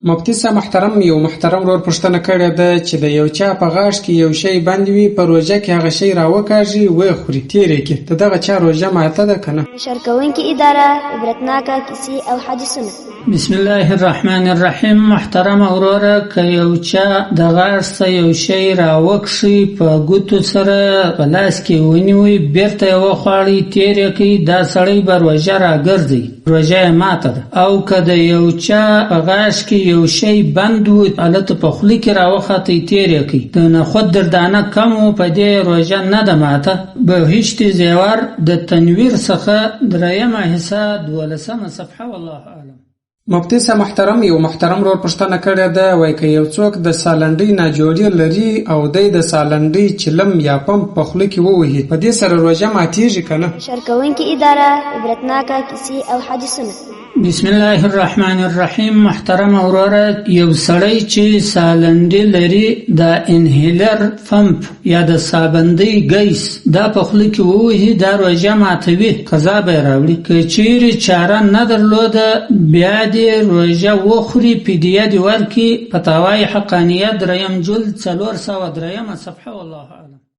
مفتي صاحب محترم، یو محترم ورور پوښتنه کړې ده چې د یو چا په غاښ کې یو شی بند وي، په روژه کې هغه شی راوکاږي، ویې خوري، تېر یې کړي، د دغه چا روژه ماته ده که نه؟ نشر کوونکې اداره، عبرتناکه کیسې او حدیثونه. بسم الله الرحمن الرحیم محترم وروره، که یو چا د غاښ څخه یو شی راوکښی، په ګوتو سره په لاس کې ونیوی، بیرته یې وخواړی، تېر یې کړي، دا سړی به روژه راګرځوي، روژه یې ماته ده. او که د یو چا په غاښ کې یو شی بند و، هلته په خوله کې راوختی، تېر یې کړي، د نخود دردانه کم و، په دې روژه نه ده ماته. بهشتي زیور د تنویر څخه درېیمه حصه 12مه صفحه، والله اعلم. مفتي صاحب محترم، یو محترم ورور پوښتنه کړې ده، وایي که یو څوک د سالنډۍ ناجوړي لري او دی د سالنډۍ چلم یا پمپ په خوله کې ووهي، په دې سره روژه ماتیږي که نه؟ نشر کوونکې اداره، عبرتناکه کیسې او حدیثونه. بسم الله الرحمن الرحیم محترم وروره، یو سړی چې سالنډي لري، د انهیلر پمپ یا د سابندۍ ګیس دا په خوله کې ووهي، دا روژه ماتوي، قضا به یې راوړي. که چیرې چاره نه درلوده، بیا دې روژه وخوري، فدیه دې ورکړي. فتاوی حقانیه، دریم جلد، 403مه صفحه، والله اعلم.